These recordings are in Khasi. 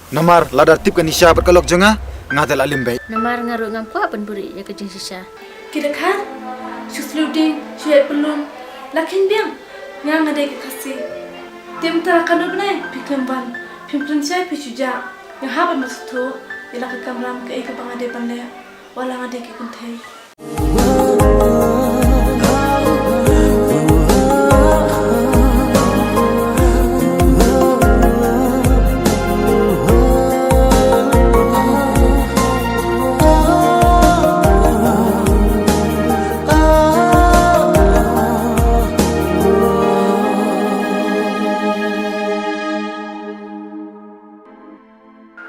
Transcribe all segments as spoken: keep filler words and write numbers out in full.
Namar lada tip ka Nisha bad ka lok jong nga, nga te la lim beit. Namar nga ruh ngam kwah ban buhrieh ïa ka jingshisha. Ki dkhar, shu sliew dieng, shu ïaid pynlong, la kheiñ biang. Nga, nga dei ka Khasi. Te mynta la katno bnai phi khlem wan, phim kren shai phi shu jah. Nga hap ban mat sngewthuh ïa la ka kamram, kaei kaba nga dei ban leh, wat la nga dei ka kynthei.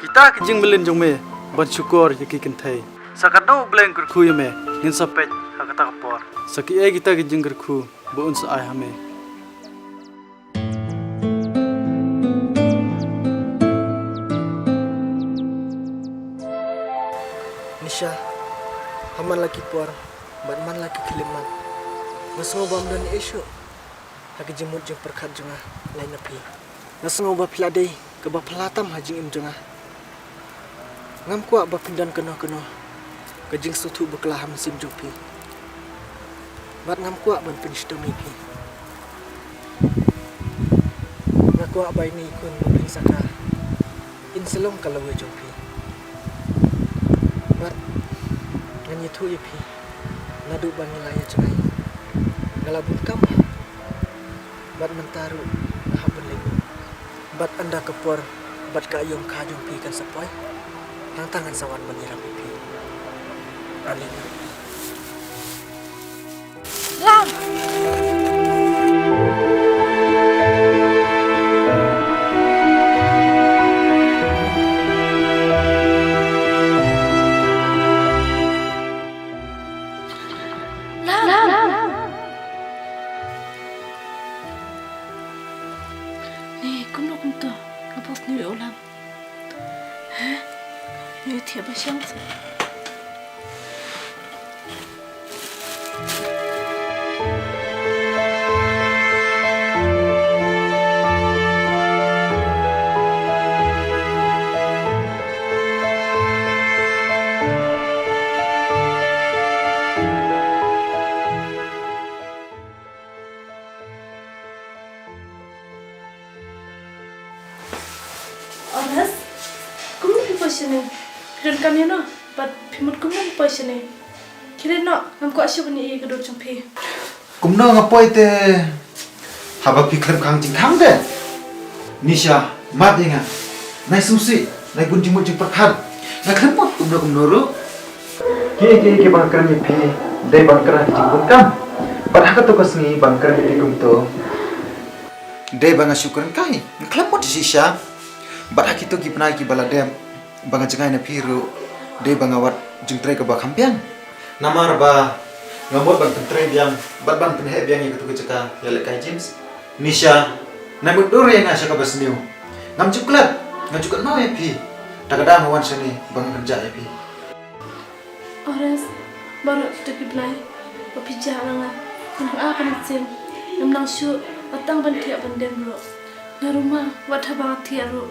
Kita ki jingmlien jong me ban shukor ïa ki kynthei. Sa katno U Blei un kyrkhu ïa me, ngin sa peit ha kata ka por. Sa kiei kita ki jingkyrkhu ba un sa ai ha me. Nisha, ha man la ki por bad man la ki khyllipmat, nga sngew ba ym don ei ei shuh ha ka jingmut jingpyrkhat jong nga lait na phi. Nga sngew ba phi la dei kaba phylla tam ha jingim jong nga. Ngam kwah ba phin don kano kano ka jingsngewthuh bakla ha mynsiem jong phi. Bad ngam kwah ban pynshitom ïa phi. Nga kwah ba ine i khun ba phin saka in sa long ka lawei jong phi. Bad ngan ïathuh ïa phi, naduh ba ngi la ïa jngai, nga la bun kam bha. Bad mynta ruh nga hap ban leit noh. Bad ynda ka por bad ka aïom kha jong phi kan sa poi, hangta ngan sa wan ban ïarap ïa phi. Ngan leit noh. Lam! Lam! Lam! Ni, kumno kumto? Nga pos ni u Lam. Hah? Ni thiah ba shang sa. Oras, kumno phi poi shane? Phi donkam ïano? Bad phi mut kumno phi poi shane? Khie leit noh, ngam kwah shuh ban ïohi ïa ka dur jong phi. Kumno nga poi te haba phi khlem khang jingkhang te? Nisha, mad ïa nga. Nai sngewsih, nai bun jingmut jingpyrkhat. Nga khlem mut kumno kumno ruh. Kiei kiei kiba nga kren ïa phi dei ba nga kren ha ka jingbun kam. Bad ha kato ka sngi ba nga kren ïa phi kumto, dei ba nga shu kren kai, nga khlem mut shisha. Bad ha kito ki bnai kiba la dep ba nga jngai na phi ruh, dei ba nga wad jingtrei kaba kham biang. Namar ba nga mut ban pyntrei biang bad ban pynheh biang ïa kato ka jaka ïalehkai jeans. Nisha, nai mutdur ïa nga sha kaba sniew. Ngam ju klet, nga ju kynmaw ïa phi. Da kata nga wan shane ba ngan kynjah ïa phi. Oras, baroh kito ki bnai ba phi jah na nga, ngan hap ban ïa sngewsih. Ngam nang shuh, la tang ban thiah ban dem ruh. Nga ruh ma, wat haba nga thiah ruh,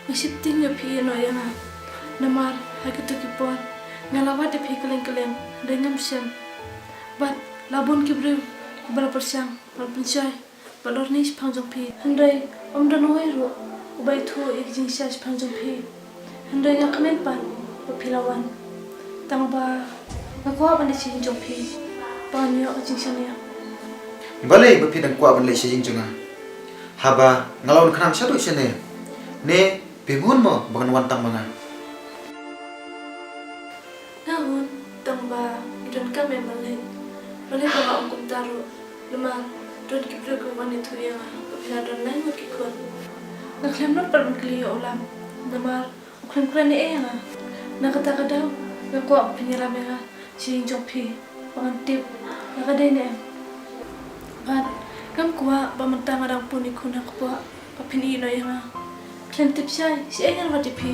nga sheptieng ïoh phi ïehnoh ïa nga. Namar ha kito ki por nga la wad ïa phi kylleng kylleng, hynrei ngam shem. Bad la bun ki briew kiba la pyrshang ban pynshoi bad lorni shaphang jong phi, hynrei ym don uwei ruh uba ïathuh ïa ki jingshisha shaphang jong phi. Hynrei nga kmen pat ba phi la wan, tang ba nga kwah ban leit sha ïing jong phi ba ngan ïoh ka jingshaniah. Balei ba phi dang kwah ban leit sha ïing jong nga, haba nga la wan khnang shaduh shane? Ne phi hun mo ba ngan wan tang ma nga? Nga hun, tang ba ngi donkam em ban leit. Balei ba nga ong kumta ruh? Namar don ki briew kiba wan ïathuh ïa nga ba phi la don lai ngut ki khun. Nga khlem nud pat ban kylli ïa u Lam, namar u khlem kren ei ei ïa nga. Na kata ka daw nga kwah ba phin ïalam ïa nga sha ïing jong phi ba ngan tip nga ka dei ne em. Bad ngam kwah ba mynta nga dang pun ïa ki khun ha kpoh ba phin ïehnoh ïa nga. Khlem tip shai shaei ngan wad ïa phi.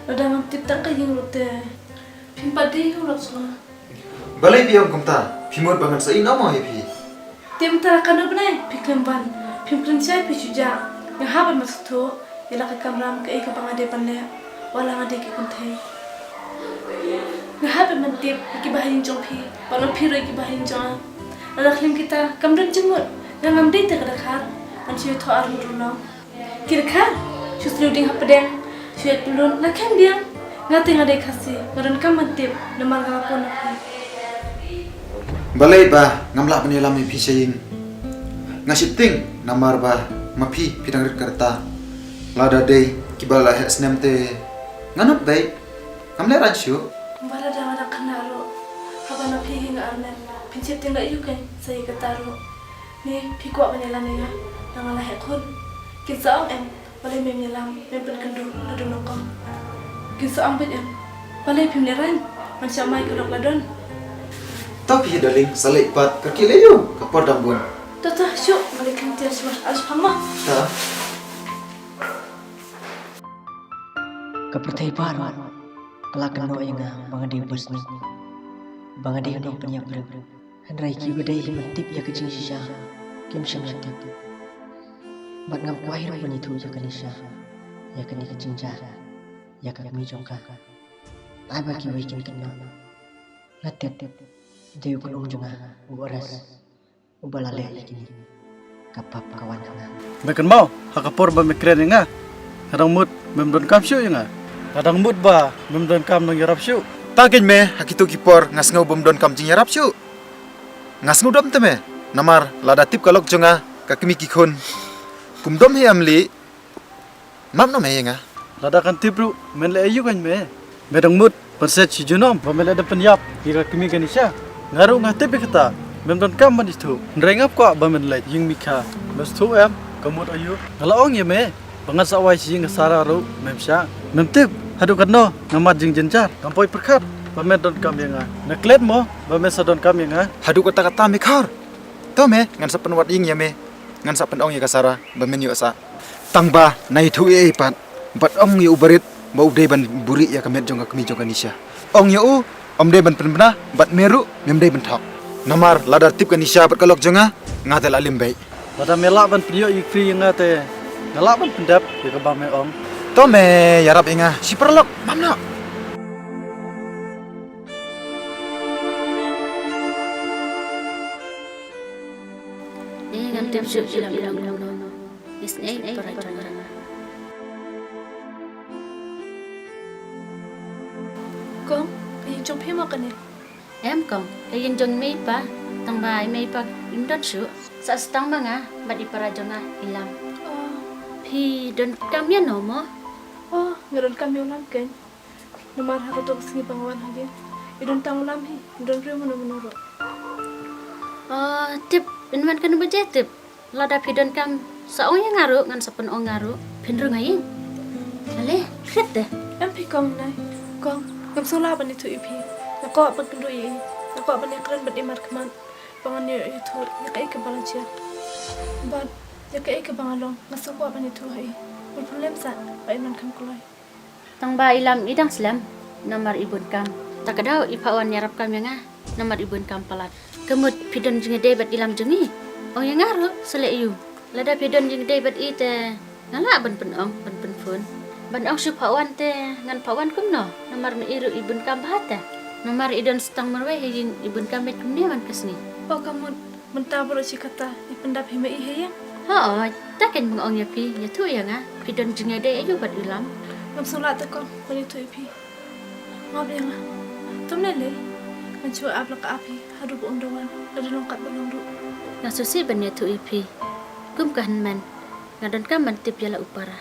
Lada ngam tip tang ka ïing ruh te phim pat dei hi u lok jong nga. Balei phi ong kumta? Phi mut ba ngan sa ïehnoh mo ïa phi? Te mynta la katno bnai phi khlem wan, phim kren shai phi shu jah. Nga hap ban mat sngewthuh Ïa la ka kamram kaei kaba nga dei ban leh wat la nga dei ki kynthei. Nga hap ban tip ïa kiba ha ïing jong phi bad ma phi ruh ïa kiba ha ïing jong nga. Lada khlem kita kam don jingmut, nga ngam dei te ka dkhar ban shu ïathoh ar mut ruh long. Ki dkhar shu sliu ding hapdeng, shu ïaid pynlut la khlem biang. Nga te nga dei Khasi, nga donkam ban tip namar nga la pun na phi. Balei ba ngam lah ban ïalam ïa phi sha ïing? Nga sheptieng namar ba ma phi phi dang rit ka rta. Lada dei kiba la heh snem te ngan ym dei. Ngam lehraiñ shuh. Ba lada nga dang khynnah ruh, haba ma phi hi nga armet, phin sheptieng da ïa u keiñ sa ïa kata ruh. Ne phi kwah ban ïalam ïa nga, nga la heh khun. Kin sa ong em? Balei mem ïalam, mem pynkynduh naduh nyngkong? Kin sa ong beit em? Balei phim lehraiñ man sha mai ka lok la don? To phi darling, sa leit pat, ka kit lei ïa u, ka por dang bun. To to shuh, balei khlem tiar shuwa, al shipang ma. Ta. Ka pyrthei baroh ka la kynnoh ïa nga ba nga dei u basniew, ba nga dei u nongpynïap briew. Hynrei kiba dei ban tip ïa ka jingshisha kim shym la tip. Bad ngam kwah ruh ban ïathuh ïa ka Nisha ïa kane ka jingjia ïa ka kmie jong ka. Ai ba kiwei kin kynnoh. Nga tip dei u khlum jong nga u Ares uba la leh ïa kine. Ka pap ka wan ha nga. Me kynmaw ha ka por ba me kren ïa nga, nga dang mut mem donkam shuh ïa nga. Nga dang mut ba mem donkam nongïarap shuh. Ta keiñ me, ha kito ki por nga sngew bym donkam jingïarap shuh. Nga sngewdom te me, namar lada tip ka lok jong nga, ka kmie ki khun, kum dom hi em lei. Map noh me ïa nga. Lada kan tip ruh men leh aïu keiñ me? Me dang mut ban set shi junom ba me leh da pynïap ïa ka kmie ka Nisha. Nga ruh nga tip ïa kata, mem donkam ban ithuh. Hynrei ngam kwah ba men leit ïing mih kha. Me sngewthuh em ka mut aïu? Nga la ong ïa me ba ngan sa wai sha ïing ka Sara ruh mem shah. Mem tip haduh katno nga mad jingjynjar, ngam poi pyrkhat ba men donkam ïa nga. Me klet mo ba men sa donkam ïa nga? Haduh katta katta me khar. To me, ngan sa pynwad ïing ïa me. Ngan sa pynong ïa ka Sara ba men ïoh sah. Tang ba na ithuh ïa i pat bad ong ïa u barit ba u dei ban buhrieh ïa ka met jong ka kmie jong ka Nisha. Ong ïa u ym dei ban pynbna bad me ruh mem dei ban thok. Namar lada tip ka Nisha bad ka lok jong nga, nga te la lim beit. Lada me lah ban pynïoh ïa free ïa nga te nga lah ban pyndep ïa kaba me ong. To me ïarap ïa nga shi paralok, map noh. Ïa ngam tip shuh ïa la ïa la. Isn't it para jong nga. Kong, ka ïing jong phi mo kane? Em kong, ka ïing jong mei pa, tang ba i mei pa im don shuh. Sa sdang ma nga bad i para jong nga i Lam. Oh. Phi donkam ïa no mo? Oh, nga donkam ïa u Lam keiñ. Namar ha kato ka sngi ba nga wan ha ïing, i don tang u Lam hi, im don briew mano mano ruh. Oh, tip, in wan kano baje tip? Lada phi donkam sa ong ïa nga ruh, ngan sa pynong nga ruh. Phin rung ha ïing. Ale, kret te. Em phi kong nai. Kong, ngam sngewlah ban ïathuh ïa phi. Nga kwah ban kynduh ïa i. Nga kwah ban ïakren bad i markhmat ba ngan ïoh ïathuh ïa kaei kaba la jia. Bad ïa kaei kaba nga long, nga sngewkwah ban ïathuh ha i. Bun pynlem sah ba i nang kham kloi. Tang ba i Lam i dang slem namar i bun kam. Ta ka daw i Phah Wan ïarap kam ïa nga namar i bun kam palat. Ka mut phi don jingïadei bad i Lam jong i? Ong ïa nga ruh sa leh ïa u. Lada phi don jingïadei bad i te nga lah ban pynong, ban pynphone. Ban ong shu Phah Wan te ngan Phah Wan kumno? Namar ma i ruh i bun kam bha te. Namar i don stang marwei ha ïing, i bun kam beit kumne man ka sngi. O ka mut. Mynta baroh shi katta i pyndap hi ma i ha ïing. Hooid, ta keiñ ba nga ong ïa phi, ïathuh ïa nga. Phi don jingïadei aïu bad u Lam? Ngam sngewlah te kong ban ïathuh ïa phi. Map ïa nga. Tum lei lei. Ngan shu ap la ka ap hi haduh ba un da wan, lada long katba long ruh. Nga sngewsih ban ïathuh ïa phi. Kum ka hynmen nga donkam ban tip ïa la u para.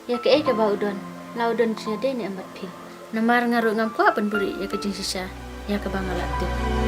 Ïa kaei kaba u don, la u don jingïadei ne em bad phi. Namar nga ruh ngam kwah ban buhrieh ïa ka jingshisha ïa kaba nga la tip.